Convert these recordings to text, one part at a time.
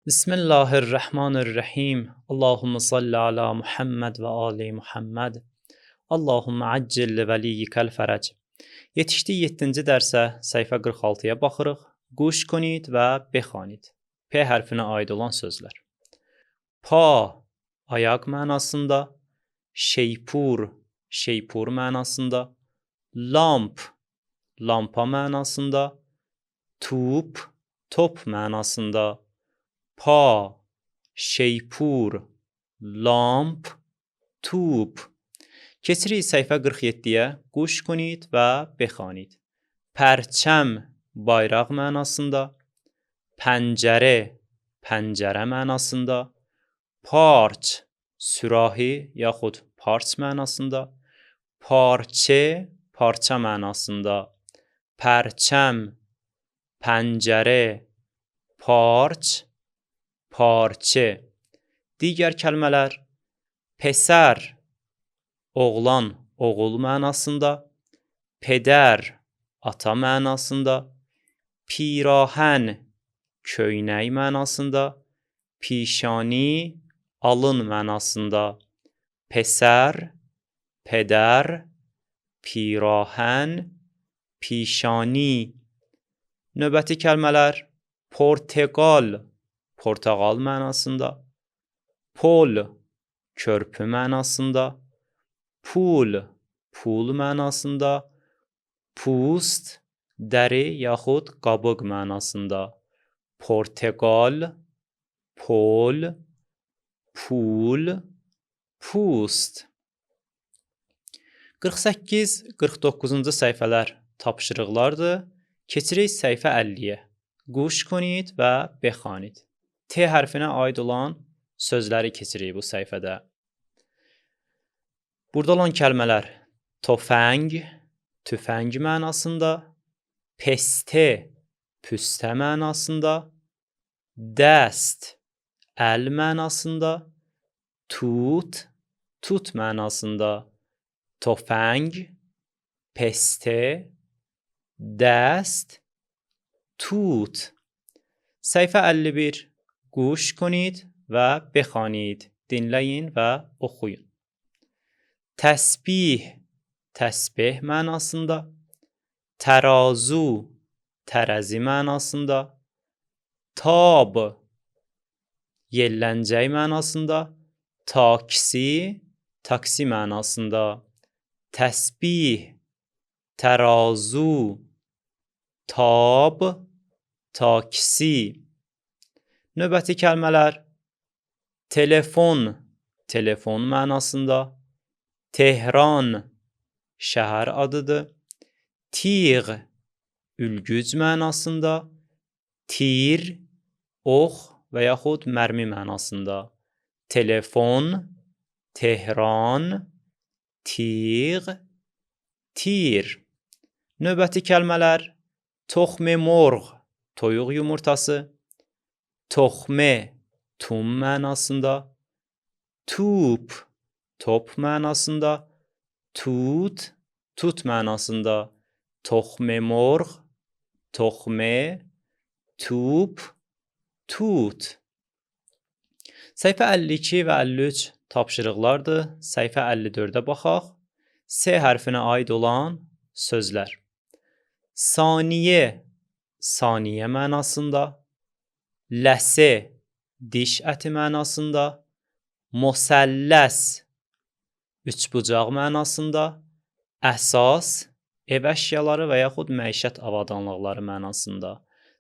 Bismillahirrahmanirrahim. Allahümme salli ala Muhammed və ali Muhammed. Allahümme accil li veliyyikəl fərəc. Yetişdik 7-ci dərsə, səhifə 46-ya baxırıq. Quş konid və bexanid. P hərfinə aid olan sözlər. Pa, ayaq mənasında, şeypur, şeypur mənasında, lamp, lampa mənasında, tup, top mənasında, pa, şeypur, lamp, tup. Keçirik səhifə 47-yə. Quş konid və bexanid. Pərçəm, bayraq mənasında, pəncərə, pəncərə mənasında, parç, sürahi yaxud parç mənasında, parçə, parça mənasında, pərçəm, pəncərə, parç, parçə. Digər kəlmələr: pesər, oğlan, oğul mənasında, pedər, ata mənasında, pirahən, köynək mənasında, pişani, alın mənasında, pesər, pedər, pirahən, pişani. Növbəti kəlmələr: porteqal, portağal mənasında, pol, körpü mənasında, pul, pul mənasında, pust, dəri yaxud qabıq mənasında, porteqal, pol, pul, pust. 48, 49-cu səhifələr tapşırıqlardır. Keçirik səhifə 50-yə. Quş konid və bexanid. T hərfinə aid olan sözləri keçirik bu səhifədə. Burada olan kəlmələr: tofəng, tüfəng mənasında, peste, püstə mənasında, dəst, əl mənasında, tut, tut mənasında, tofəng, peste, dəst, tut. Səhifə 51. Quş konid və bexanid. Dinləyin və oxuyun. Təsbih, təsbeh mənasında, tərazu, tərəzi mənasında, tab, yelləncək mənasında, taksi, taksi mənasında, təsbih, tərazu, tab, taksi. Növbəti kəlmələr: telefon, telefon mənasında, Tehran, şəhər adıdır, tiğ, ülgüc mənasında, tir, ox və yaxud mərmi mənasında, telefon, Tehran, tiğ, tir. Növbəti kəlmələr: toxmemorğ, toyuq yumurtası, toxme, tum mənasında, tup, top mənasında, tut, tut mənasında, toxmemorğ, toxme, tup, tut. Səhifə 52 və 53 tapşırıqlardır. Səhifə 54-ə baxaq. S hərfinə aid olan sözlər. Saniyə, saniyə mənasında, ləsə, diş əti mənasında, müsəlləs, üçbucaq mənasında, əsas, ev əşyaları və yaxud məişət avadanlıqları mənasında.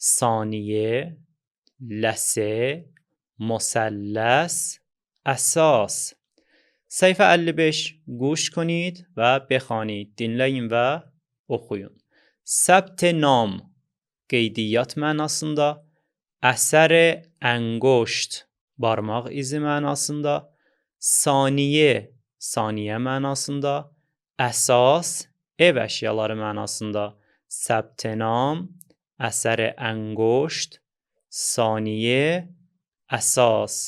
Saniyə, ləsə, müsəlləs, əsas. Səhifə 55. Quş konid və bexanid. Dinləyin və oxuyun. Səbt nam, qeydiyyat mənasında, əsər ənqoşt, barmaq izi mənasında, saniyə, saniyə mənasında, əsas, ev əşyaları mənasında, səbt nam, əsər ənqoşt, saniyə, əsas.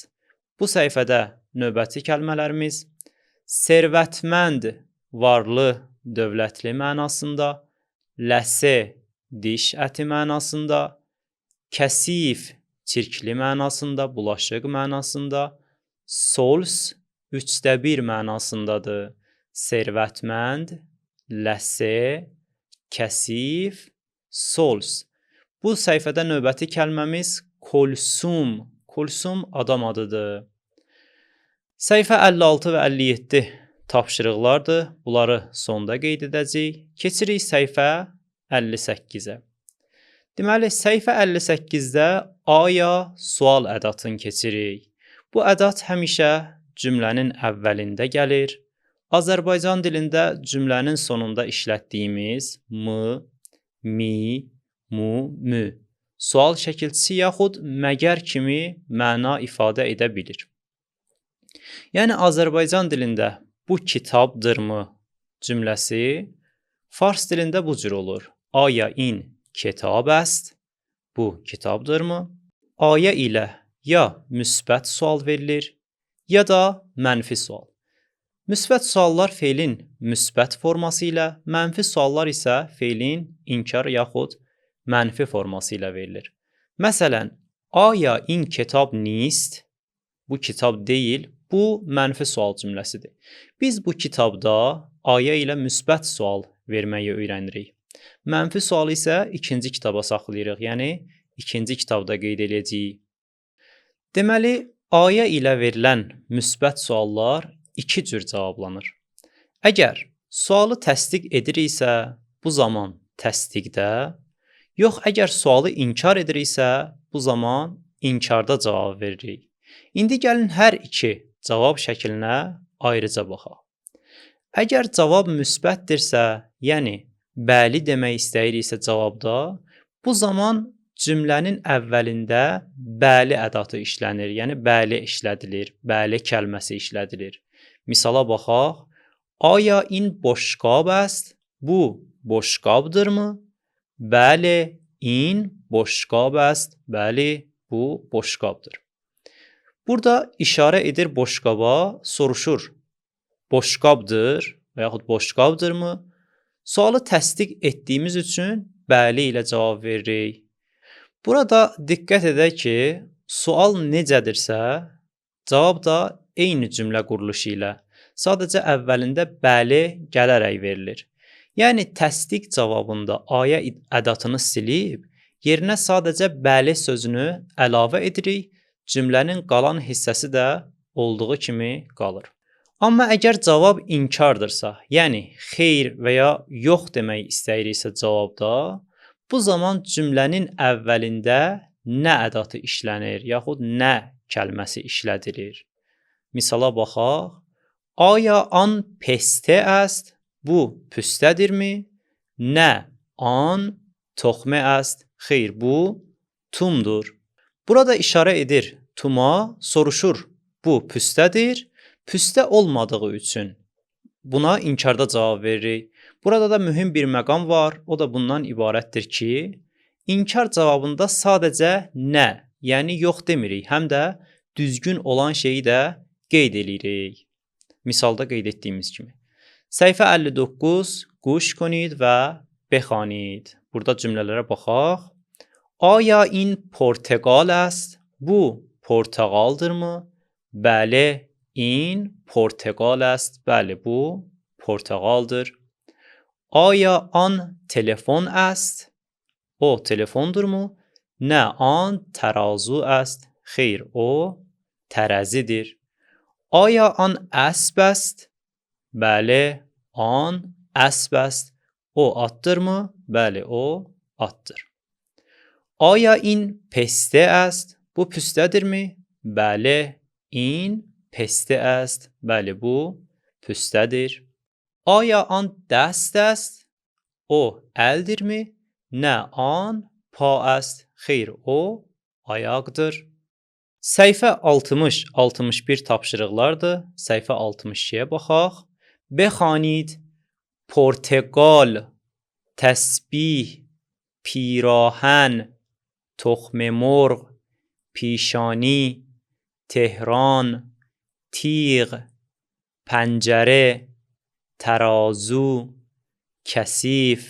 Bu səhifədə növbəti kəlmələrimiz: servətmənd, varlı, dövlətli mənasında, ləsə, diş əti mənasında, kəsif, çirkli mənasında, bulaşıq mənasında. Sols 1/3 mənasındadır. Servətmənd, ləsə, kəsif, sols. Bu səhifədə növbəti kəlməmiz kolsum. Kolsum adam adıdır. Səhifə 56 və 57 tapşırıqlardır. Bunları sonda qeyd edəcəyik. Keçirik səhifə 58-ə. Deməli, səhifə 58-də aya sual ədatını keçirik. Bu ədat həmişə cümlənin əvvəlində gəlir. Azərbaycan dilində cümlənin sonunda işlətdiyimiz m, mi, mu, mü sual şəkilçisi yaxud məgər kimi məna ifadə edə bilir. Yəni Azərbaycan dilində bu kitabdırmı cümləsi fars dilində bu cür olur. Aya in kitab əst? Bu kitabdırmı? Ayə ilə ya müsbət sual verilir, ya da mənfi sual. Müsbət suallar feilin müsbət forması ilə, mənfi suallar isə feilin inkar yaxud mənfi forması ilə verilir. Məsələn, aya in kitab nist? Bu kitab deyil, bu mənfi sual cümləsidir. Biz bu kitabda ayə ilə müsbət sual verməyi öyrənirik. Mənfi sualı isə ikinci kitaba saxlayırıq, yəni ikinci kitabda qeyd eləyəcəyik. Deməli, ayə ilə verilən müsbət suallar iki cür cavablanır. Əgər sualı təsdiq ediriksə, bu zaman təsdiqdə, yox, əgər sualı inkar ediriksə, bu zaman inkarda cavab veririk. İndi gəlin hər iki cavab şəklinə ayrıca baxaq. Əgər cavab müsbətdirsə, yəni bəli demək istəyiriksə cavabda, bu zaman cümlənin əvvəlində bəli ədatı işlənir, yəni bəli işlədilir, bəli kəlməsi işlədilir. Misala baxaq. Aya in boşqab əst? Bu boşqabdırmı? Bəli, in boşqab əst. Bəli, bu boşqabdır. Burada işarə edir boşqaba, soruşur. Boşqabdır və yaxud boşqabdırmı? Sualı təsdiq etdiyimiz üçün bəli ilə cavab veririk. Burada diqqət edək ki, sual necədirsə, cavab da eyni cümlə quruluşu ilə, sadəcə əvvəlində bəli gələrək verilir. Yəni təsdiq cavabında ayə ədatını silib, yerinə sadəcə bəli sözünü əlavə edirik, cümlənin qalan hissəsi də olduğu kimi qalır. Amma əgər cavab inkardırsa, yəni xeyr və ya yox demək istəyiriksə cavabda, bu zaman cümlənin əvvəlində nə ədatı işlənir, yaxud nə kəlməsi işlədilir. Misala baxaq. Aya an pestə əst? Bu püstədirmi? Nə an toxme əst? Xeyr, bu tumdur. Burada işarə edir tuma, soruşur. Bu püstədir. Püstə olmadığı üçün buna inkarda cavab veririk. Burada da mühüm bir məqam var. O da bundan ibarətdir ki, inkar cavabında sadəcə nə, yəni yox demirik, həm də düzgün olan şeyi də qeyd eləyirik. Misalda qeyd etdiyimiz kimi. Səhifə 59, quş konid və bexanid. Burada cümlələrə baxaq. Aya in porteqal əst? Bu portağaldırmı? Bəli, in porteqal əst. Bəli, bu portağaldır. Aya an telefon əst? O telefondurmu? Nə, an tərazu əst. Xeyr, o tərəzidir. Aya an əsb əst? Bəli, an əsb əst. O atdırmı? Bəli, o atdır. Aya in pestə əst? Bu püstədirmi? Bəli, in pestə əst. Bəli, bu püstədir. Aya an dəst əst? O əldirmi? Nə, an pa əst. Xeyr, o ayaqdır. Səhifə 60-61 tapşırıqlardır. Səhifə 62-yə baxaq. Bexanid, porteqal, təsbih, pirahən, تخم مرغ، پیشانی، تهران، تیغ، پنجره، ترازو، کثیف،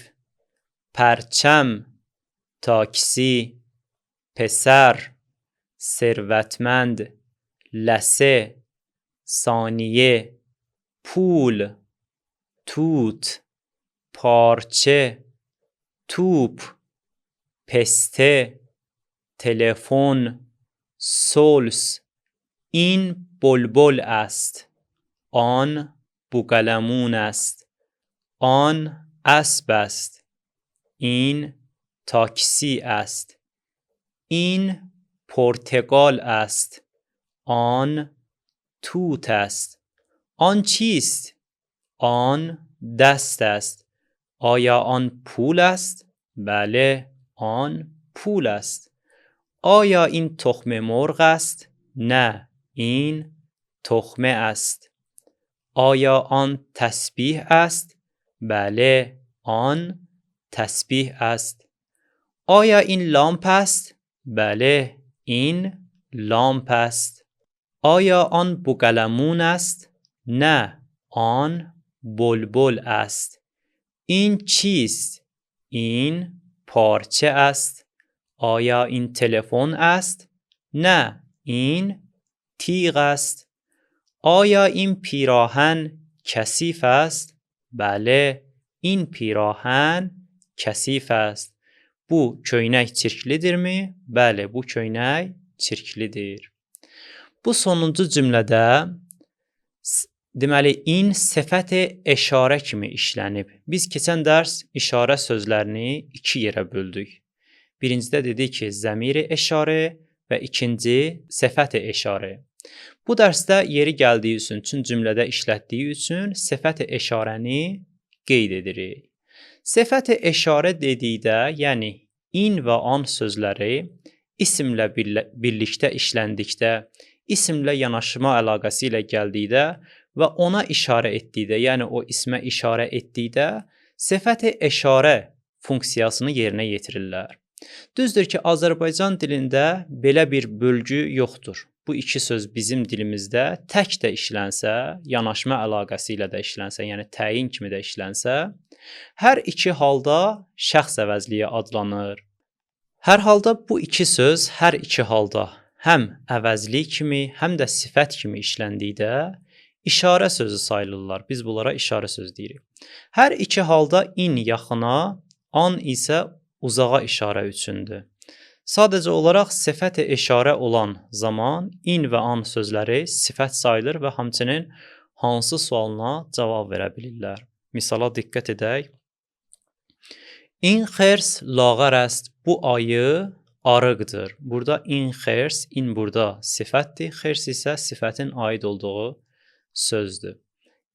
پرچم، تاکسی، پسر، ثروتمند، لثه، ثانیه، پول، توت، پارچه، توپ، پسته، تلفن، ثلث. این بلبل است. آن بوقلمون است. آن اسب است. این تاکسی است. این پرتقال است. آن توت است. آن چیست؟ آن دست است. آیا آن پول است؟ بله، آن پول است. آیا این تخم مرغ است؟ نه، این تخمه است. آیا آن تسبیح است؟ بله، آن تسبیح است. آیا این لامپ است؟ بله، این لامپ است. آیا آن بوقلمون است؟ نه، آن بلبل است. این چیست؟ این پارچه است. آیا این تلفن است؟ نه، این تیغ است. آیا این پیراهن کثیف است؟ بله، این پیراهن کثیف است. Bu köynək çirklidirmi? Bəli, bu köynək çirklidir. Bu sonuncu cümlədə deməli in sifət eşarə kimi işlənib. Biz keçən dərs işarə sözlərini iki yerə böldük. Birincidə dedik ki, zəmiri eşarə və ikinci sifət eşarə. Bu dərsdə yeri gəldiyi üçün, üçün cümlədə işlətdiyi üçün sifət eşarəni qeyd edirik. Sifət eşarə dedikdə, yəni in və an sözləri isimlə birlikdə işləndikdə, isimlə yanaşma əlaqəsi ilə gəldikdə və ona işarə etdikdə, yəni o ismə işarə etdikdə sifət eşarə funksiyasını yerinə yetirirlər. Düzdür ki, Azərbaycan dilində belə bir bölgü yoxdur. Bu iki söz bizim dilimizdə tək də işlənsə, yanaşma əlaqəsi ilə də işlənsə, yəni təyin kimi də işlənsə, hər iki halda şəxs əvəzliyi adlanır. Hər halda bu iki söz hər iki halda həm əvəzlik kimi, həm də sifət kimi işləndikdə işarə sözü sayılırlar. Biz bunlara işarə sözü deyirik. Hər iki halda in yaxına, an isə uzağa işarə üçündür. Sadəcə olaraq sifət eşarə olan zaman in və an sözləri sifət sayılır və həmçinin hansı sualına cavab verə bilirlər. Misala diqqət edək. İn xers lağər əst. Bu ayı arıqdır. Burada in xers, in burada sifətdir. Xers isə sifətin aid olduğu sözdür.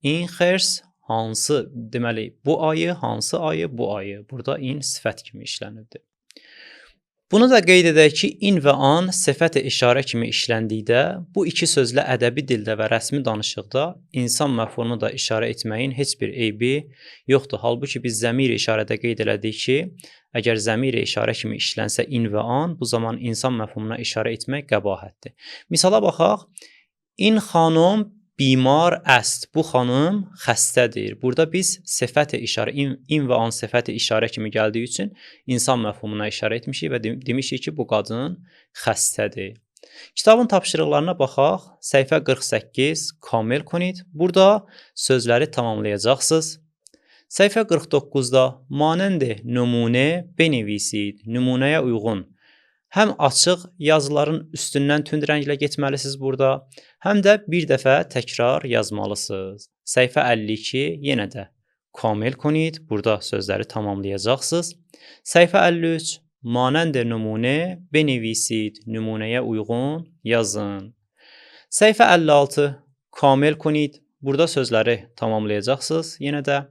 İn xers hansı, deməli bu ayı, hansı ayı, bu ayı. Burada in sifət kimi işlənibdir. Bunu da qeyd edək ki, in və an sifət işarə kimi işləndikdə bu iki sözlə ədəbi dildə və rəsmi danışıqda insan məfhumunu da işarə etməyin heç bir eybi yoxdur. Halbuki biz zəmir işarədə qeyd elədik ki, əgər zəmir işarə kimi işlənsə in və an, bu zaman insan məfhumuna işarə etmək qəbahətdir. Misala baxaq. İn xanım bimar əst. Bu xanım xəstədir. Burada biz sifət işarə, in və an sifət işarə kimi gəldiyi üçün insan məfhumuna işarə etmişik və demişik ki, bu qadın xəstədir. Kitabın tapşırıqlarına baxaq. Səhifə 48, kamil konid. Burada sözləri tamamlayacaqsınız. Səhifə 49-da manəndi nümunə benivisid. Nümunəyə uyğun. Həm açıq yazıların üstündən tünd rənglə getməlisiniz burada, həm də bir dəfə təkrar yazmalısınız. Səhifə 52 yenə də kamil konid. Burada sözləri tamamlayacaqsınız. Səhifə 53 manənd nümunə benivisid. Nümunəyə uyğun yazın. Səhifə 56 kamil konid. Burada sözləri tamamlayacaqsınız yenə də.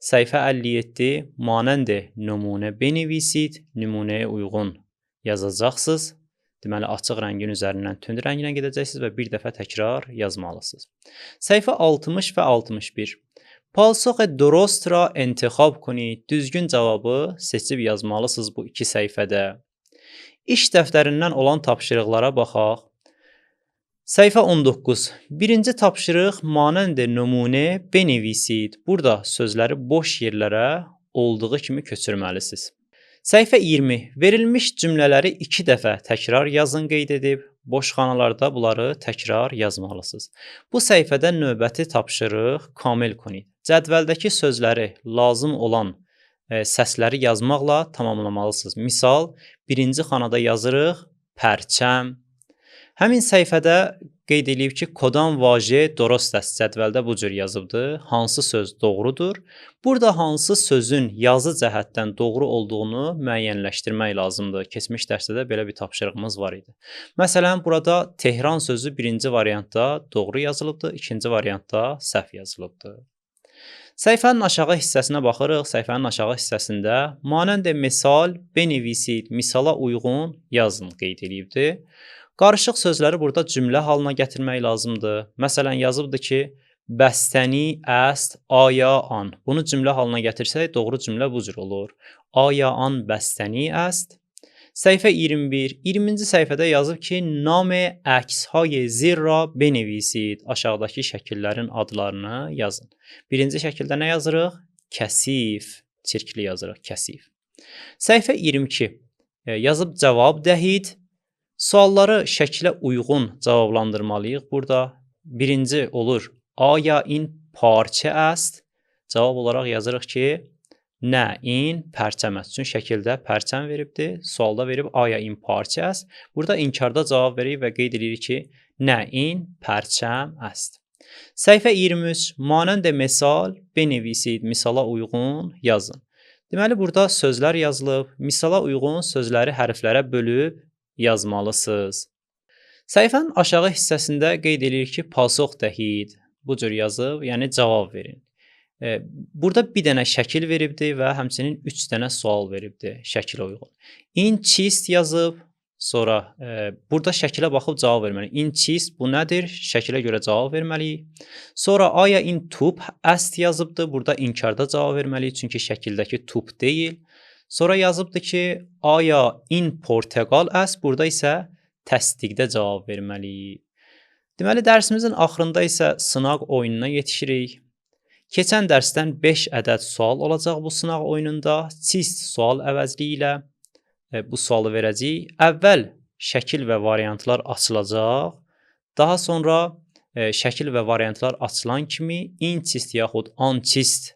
Səhifə 57 manənd nümunə benivisid. Nümunəyə uyğun yazacaqsınız. Deməli, açıq rəngin üzərindən tünd rənginə gedəcəksiniz və bir dəfə təkrar yazmalısınız. Səhifə 60 və 61. Pasokh durust ra intixab kunid. Düzgün cavabı seçib yazmalısınız bu iki səhifədə. İş dəftərindən olan tapşırıqlara baxaq. Səhifə 19. Birinci tapşırıq manənd nümunə benivisid. Burada sözləri boş yerlərə olduğu kimi köçürməlisiniz. Səhifə 20. Verilmiş cümlələri 2 dəfə təkrar yazın qeyd edib. Boş xanalarda bunları təkrar yazmalısınız. Bu səhifədə növbəti tapşırıq kamil konid. Cədvəldəki sözləri lazım olan səsləri yazmaqla tamamlamalısınız. Misal, birinci xanada yazırıq pərçəm. Həmin səhifədə qeyd eləyib ki, kodan vajə durust əst cədvəldə bu cür yazıbdı. Hansı söz doğrudur? Burada hansı sözün yazı cəhətdən doğru olduğunu müəyyənləşdirmək lazımdır. Keçmiş dərsdə də belə bir tapşırığımız var idi. Məsələn, burada Tehran sözü birinci variantda doğru yazılıbdı, ikinci variantda səhv yazılıbdı. Səhifənin aşağı hissəsinə baxırıq. Səhifənin aşağı hissəsində manəndə misal benivisid, misala uyğun yazın qeyd eləyibdi. Qarışıq sözləri burada cümlə halına gətirmək lazımdır. Məsələn, yazıbdı ki, bəstəni, əst, aya, an. Bunu cümlə halına gətirsək, doğru cümlə bu cür olur. Aya, an, bəstəni, əst. Səhifə 21. 20-ci səhifədə yazıb ki, name əksهای zir ra benivisid. Aşağıdakı şəkillərin adlarını yazın. Birinci şəkildə nə yazırıq? Kəsif. Çirkli yazırıq, kəsif. Səhifə 22. Yazıb cavab dəhid. Sualları şəklə uyğun cavablandırmalıyıq. Burada birinci olur Aya in parça əst. Cavab olaraq yazırıq ki, nə in pərçəm əst. Çünki şəkildə pərçəm veribdi. Sualda verib aya in parça əst. Burada inkarda cavab veririk və qeyd edirik ki, nə in pərçəm əst. Səhifə 23. Manəndə misal benivisid, misala uyğun yazın. Deməli burada sözlər yazılıb. Misala uyğun sözləri hərflərə bölüb yazmalısınız. Səhifənin aşağı hissəsində qeyd edilir ki, pasox dəhid. Bu cür yazıb, yəni cavab verin. Burada bir dənə şəkil veribdi və həmçinin 3 dənə sual veribdi şəkilə uyğun. In çist yazıb, sonra burada şəkilə baxıb cavab verməliyik. In çist bu nədir? Şəkilə görə cavab verməliyik. Sonra aya in tup əst yazıbdı. Burada inkarda cavab verməliyik, çünki şəkildəki tup deyil. Sonra yazıbdı ki, aya in porteqal əst. Burada isə təsdiqdə cavab verməliyik. Deməli, dərsimizin axırında isə sınaq oyununa yetişirik. Keçən dərsdən 5 ədəd sual olacaq bu sınaq oyununda. Çist sual əvəzliyi ilə bu sualı verəcəyik. Əvvəl şəkil və variantlar açılacaq. Daha sonra şəkil və variantlar açılan kimi in çist yaxud an çist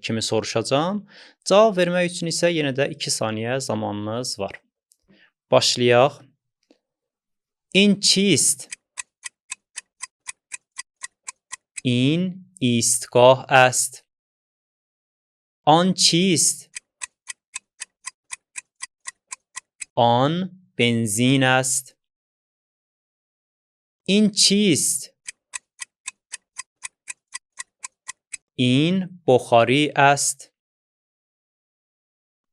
kimi soruşacağam. Cavab vermək üçün isə yenə də 2 saniyə zamanınız var. Başlayaq. İn çist. İn ایستگاه است. آن چیست؟ آن بنزین است. این چیست؟ این بخاری است.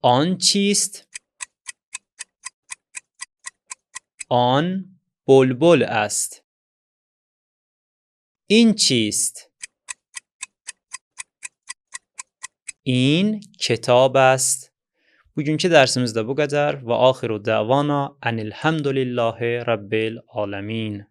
آن چیست؟ آن بلبل است. این چیست؟ این کتاب است. Bugünkü dərsimiz də bu qədər və axiru dəvana enilhamdülillahi rabbil alamin.